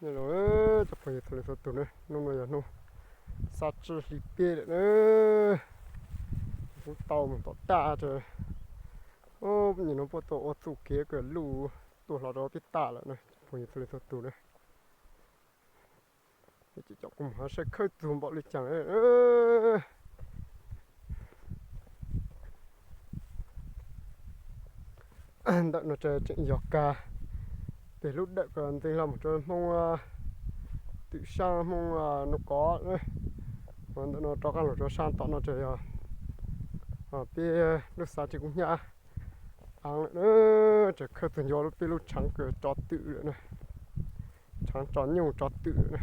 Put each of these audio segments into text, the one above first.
Nyob zoo cov phooj ywg txhua leej txhua tus na, hnub no yog hnub xya tsib hli peb lawm na. Kuv tau mus tom taj ces, nim no puab tau ua txuj kev kws luj tuaj hlo rau peb taj lawm na, cov phooj ywg txhua leej txhua tus na. Ces coj kuv mus saib khawb txug npaum li cas. Ntawm no ces tseem yog kag peg lub dawm kws ntxeev hlo mus rau Hmoob Twm Saab, Hmoob Nub Kov. Ntawm no rov qab los rau sab tom no ces yog peb lub xav ces kuv hnyav eev lawm na. Ces khawb txug ntua lub peb lub tshaav kws tso twm lawm na, tshaav tso nyuj tso twm lawm na.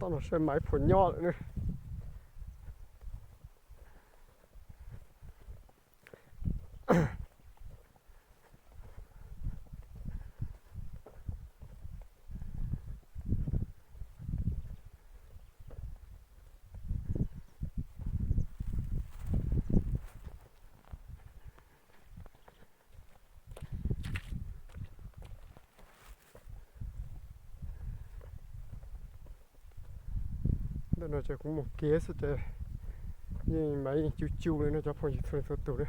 Tom no saib Maiv Phuam nyob lawm na. Ntawm no ces kuv mus kev xwb ces yeej mas yeej cu cu li no cov phooj ywg txhua leej txhua tus na.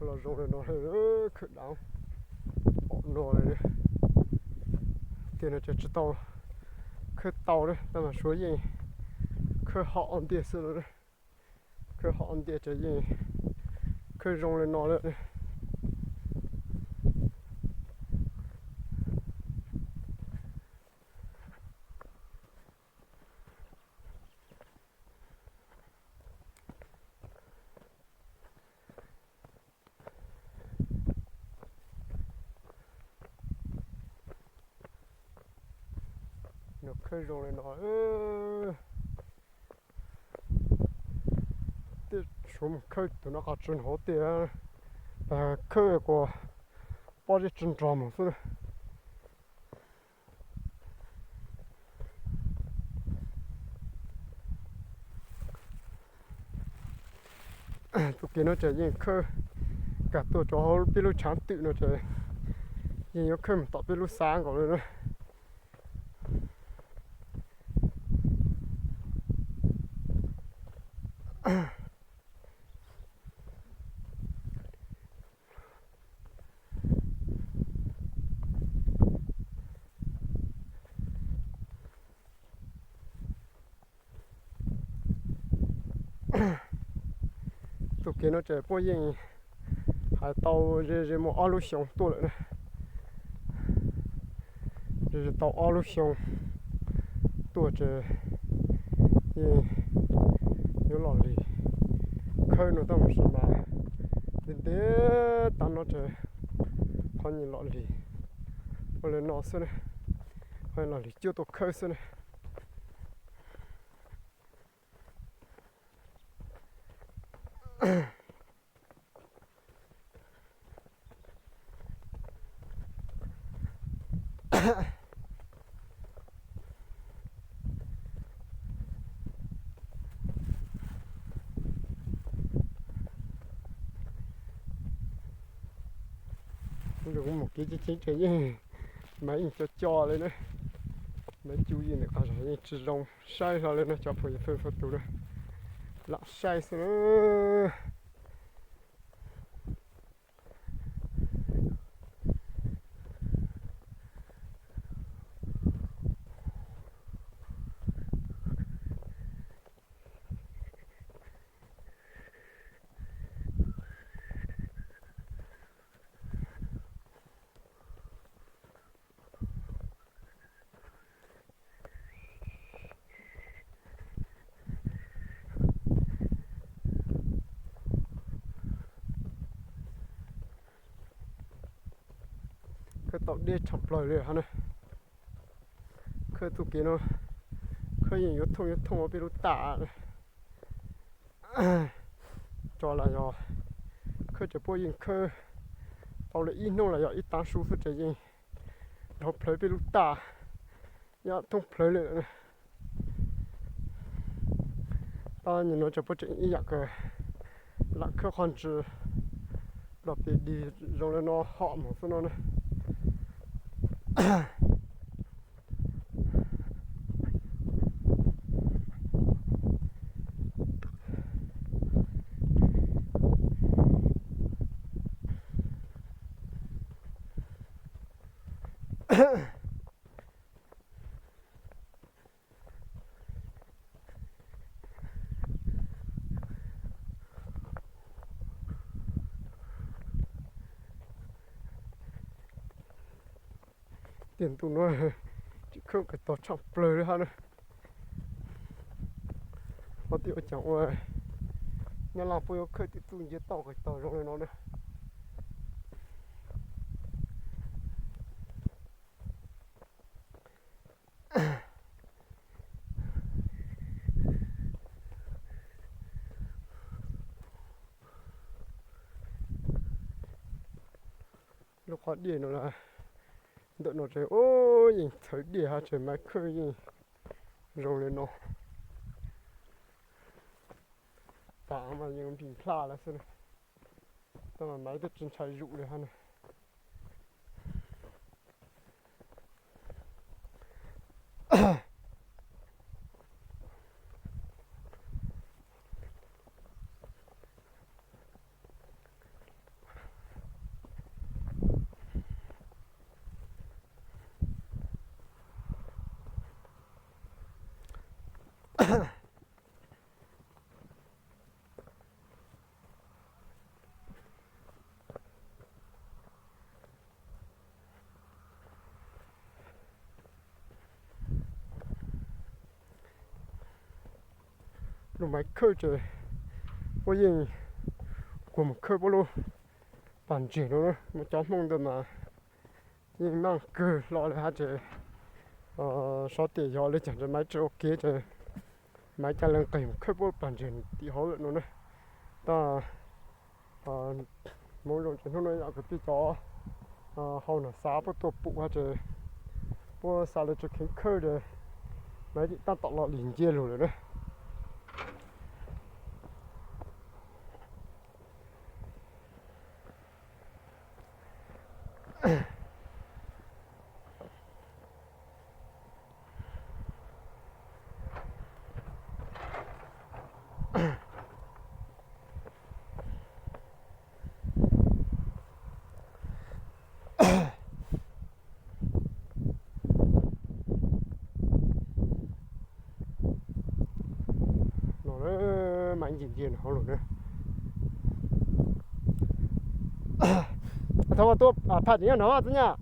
Khawb los zoo li no, khawb daav pom no li. Tiag no ces tsis tau khawb tau li tab mas suav yeej khawb hom ntiag xwb. Khawb hom ntiag ces yeej khawb zoo li no lawm. Nws khawb zoo li no. Tej suav mus khawb tus no qhov tsis hauv tiag, khawb kuas pob zeb tsis nrog mus xwb. Tus kev no ces yeej khawb kag tuaj rau hauv peb lub tshaav twm no ces yeej yuav khawb mus tom peb lub xav nkaus li na. Tus kev no ces puab yeej hais tau ze ze mus ob lub xyoo tuaj lawm na. Ze ze tau ob lub xyoo tuaj ces yeej yuav los lig khawb no tab sis mas ntev ntev tag no ces qhov nyias los lig ua li no xwb na, qhov los lig cuab tuaj khawb xwb na. Kuv mus kev ceev ceev ces yeej mas yeej co co li na, mas cu yeej ntawm qab zog yeej tsis zoo saib hlo li na cov phooj ywg txhua tus na, lam saib xwb na. Tau deb tshaj plaws li hab na. Khawb txuj kev no, khawb yeej yuav thooj yuav thooj ua peb lub taj. Tso los yog khawb ces puab yeej khawb tau li ib hnub los yog ib taav su xwb ces yeej dhau plhawv peb lub taj, yam thoob plhawv li. Tab nim no ces puab tseem ib yam kawg, lam khawb qhov ntsws los pem dig zoo li no hom mus xwb no na. Tiaj ntuj no tseem khawb kawg tog tshaj plaws li hab na. Ob tij ua caag ua Nyab Laj puab yuav khawb tim txuj nciab toj kawg tog zoo li no na. Lub qhov diaj no, ntawm no ces yeej txhawv diaj hab ces maiv khawb yeej zoo li no. Tav mas yeej nplig nplaj lawm xwb, tab mas maiv twb tsis ntshai zuj li hab na. Lub maiv khawb ces puab yeej kuas mus khawb puab lub pas ntseg no na. Muaj cov Hmoob ntawd mas yeej maj kawg hlo li hab ces sov tias yog le caag ces maiv tsi ua kev ces maiv ca le nqeg mus khawb puab pas ntseg tim hauv lawm no na. Tab Hmoob zoo ces hnub no yog kws peb cov hau no xav puab tuaj pum hab ces puab xav le tsi kheev khawb ces maiv tab tom los lim ncia lug lawm na. No maiv ncia ncia no hauv lug na. Thov tuaj phaj tim nyob no tub nyab.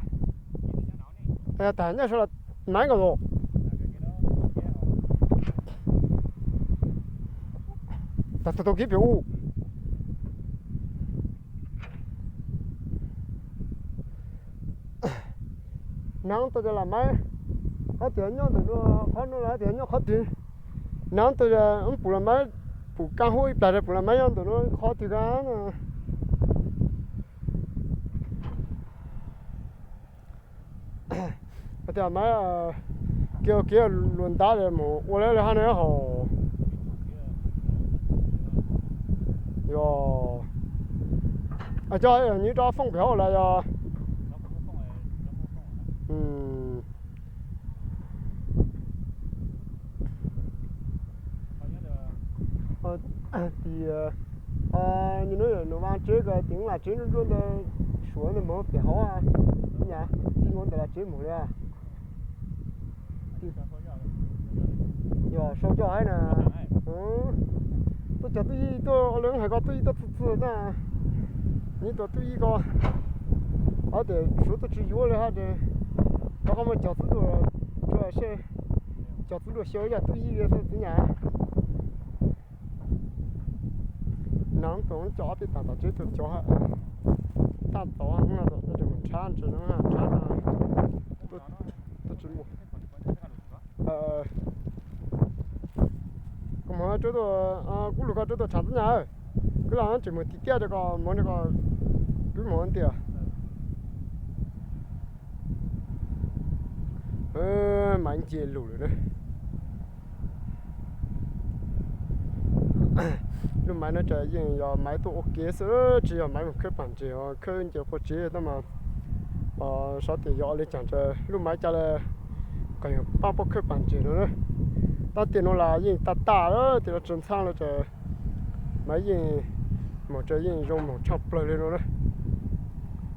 Tag nyob sab maiv nkaus los. Tag tug tau kiv pem u. Naav tau tas lam maiv, hab tias nyob ntawm no, qhov no los hab tias nyob qhov twg. Naav tau tas wb pum lam maiv, pum kaaj hub ib plag tas pum lam maiv nyob ntawm no qhov twg kaaj na. Hais tias maiv kev kev luas ntav mus ua le le hab na hos. Yog coj nws rov foob pem hauv los yog? Tim, nws nub nws vaj tsev ko tim lam tsev nruab nruab ntawd, suav ntawd mus pem hauv, nyab tij nkaus ntawm lam tsev mus li. Yog sau coj hab na. Tuaj cog tub yij tuaj, le hais ko tub yij tuaj txhua txhua na. Nws tuaj tub yij ko, hab tias suav tuaj tsis yuav li hab, rov qab muaj cog txwv duaj, seb cog txwv duaj xyaw yog tub yij li xwb txiv nyab. Naav tau coj ob peb tag tom tsev tuaj cog hab. Thaj tod no tseem mus nrhab ntses no, nrhab tuaj tsis mus. Kuv mus rau, kuv lus koj rau tuaj tshav txob nyas, kuv los tseem mus tim tiaj rau koj mus rau koj, kuv mus tias Maiv nce lus lawm na. Lub Maiv no ces yeej yog Maiv tuaj ua ke xwb, tsis yog Maiv mus khawb pam ntses, khawb nce qua tsev tab mas xyov tias yog ua li cas ces lub Maiv cas li kom yog pab pab khawb pam ntses no na. Tab tiam no los yeej tag tag lawm, tiam los tsis ntxhab lawm ces Maiv yeej mus ces yeej zoo mloog tshaj plaws li no na.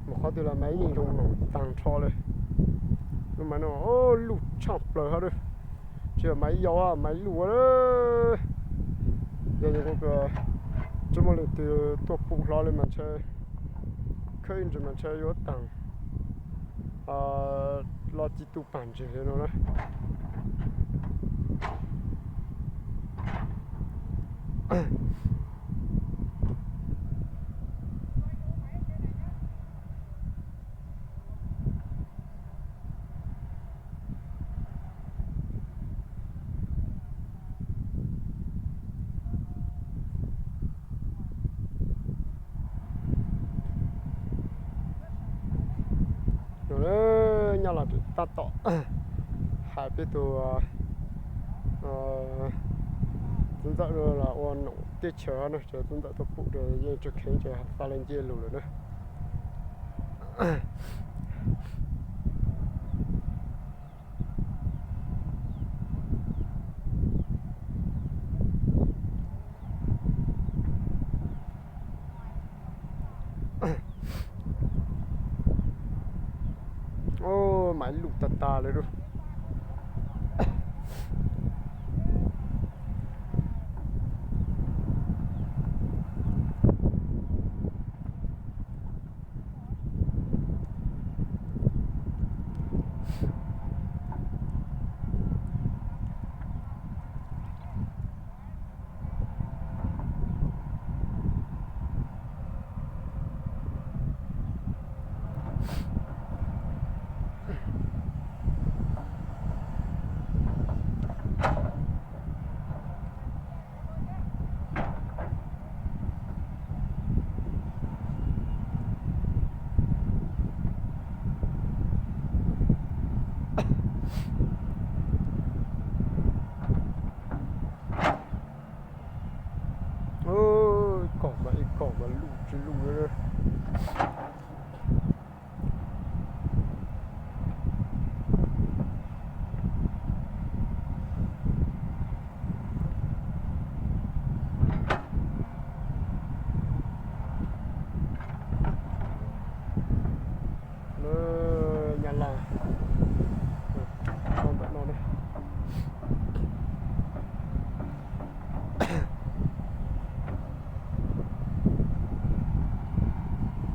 Mus qhov twg los Maiv yeej zoo mloog tag nrho li. Lub Maiv no luj tshaj plaws hab. Tsis yog Maiv yau, Maiv luj. Yog yus tsis muaj leej twg tuaj pum hlo li mas ntshe khawb ib ntsis mas ntshe yuav tag los ci tu pam ntses li no na. Nyob los tab tom hais peb tus txiv ntxawm los ua noom teb chaws no ces txiv ntxawm tuaj pum ces yeej tsis kheev ces xa li nce lus lawm na. Maiv luj tag tag li lub. Ib kaum mas ib kaum mas luj tsis luj li. Nyab Laj ntawm no.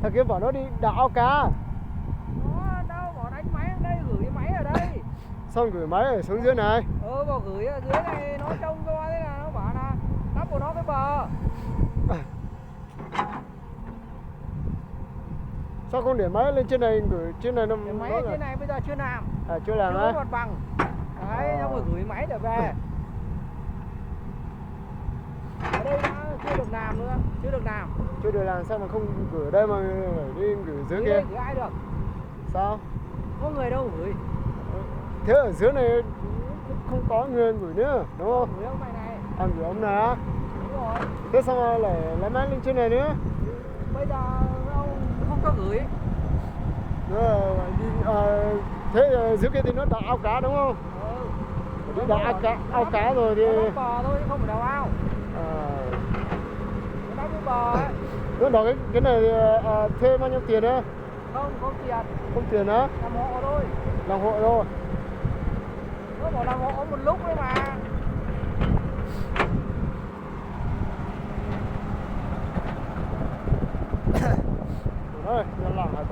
Thag kev npam no di dam au kav. Sao gửi máy ở xuống dưới này? Sao không để máy lên trên này gửi trên này nó... Máy trên này bây giờ chưa làm. À, chưa làm á? Chưa có mặt bằng. Đấy, à, xong rồi gửi máy trở về. Ở đây đã chưa được làm nữa, chưa được làm. Chưa được làm sao mà không gửi ở đây mà đi gửi dưới kia? Đi đây gửi ai được? Sao? Có người đâu gửi. Thế ở dưới này không có người gửi nữa, đúng không? Gửi ông này này. À, gửi ông này á? Đúng rồi. Thế sao mà lại lấy máy lên trên này nữa? Bây giờ ông không cho gửi. Ờ, đi, ờ, thế, ờ, dưới kia thì nó đã ao cá đúng không? Ừ. Đi đã ao cá, ao cá rồi thì... Nó bò thôi chứ không phải đào ao. Ờ. Nó đóng cái bò ấy. Nó đòi cái, cái này thì, ờ, thuê bao nhiêu tiền nữa? Không, không tiền. Không tiền hả? Làm hộ thôi. Làm hộ thôi. Nó bảo làm hộ một lúc thôi mà. Nyab Laj hais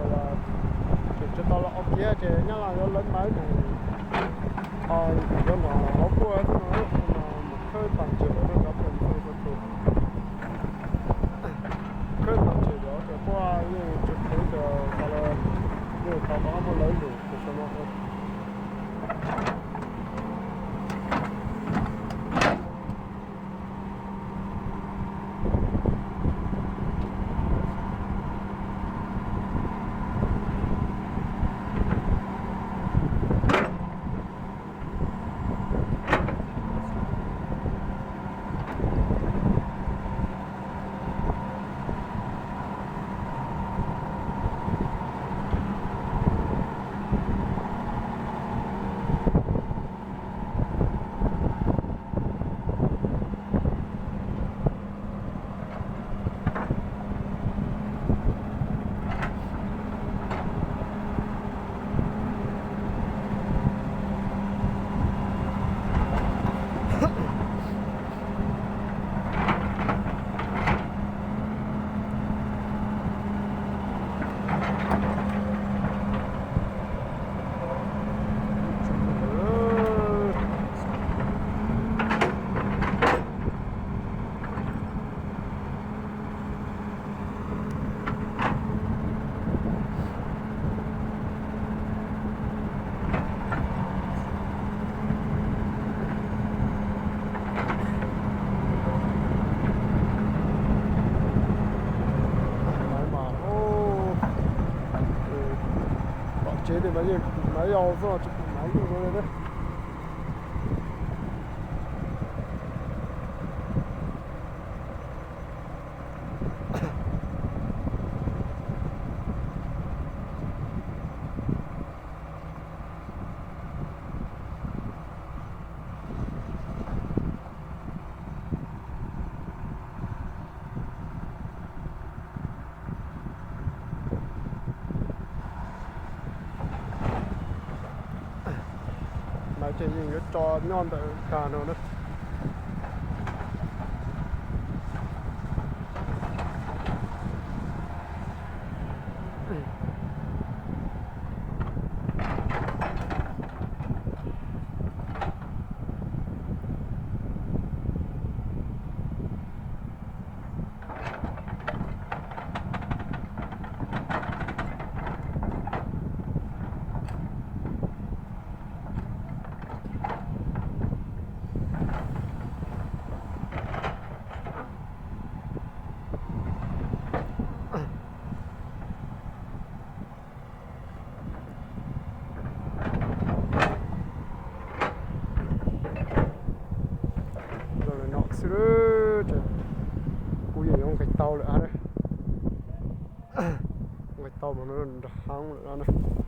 tias tsis tau los ua kiag ces Nyab Laj yuav lawv maiv mus, yuav mus hauv puag no, mus khawb pam ntses rau cov phooj ywg txhua tus. Khawb pam ntses rau cov puag yeej tsis kheev ces Ob muaj lawv lus tus sau no. Lawv mas, tom tsev tias mas yeej pum maiv yau xwb tsis pum maiv yus li na. Mas ces yeej yuav tso nyob ntawm kag no na. Zoo li no xwb, kuv yeej yuav nqis tau lawm a. Nqis tau mus nrog hab lawm no na.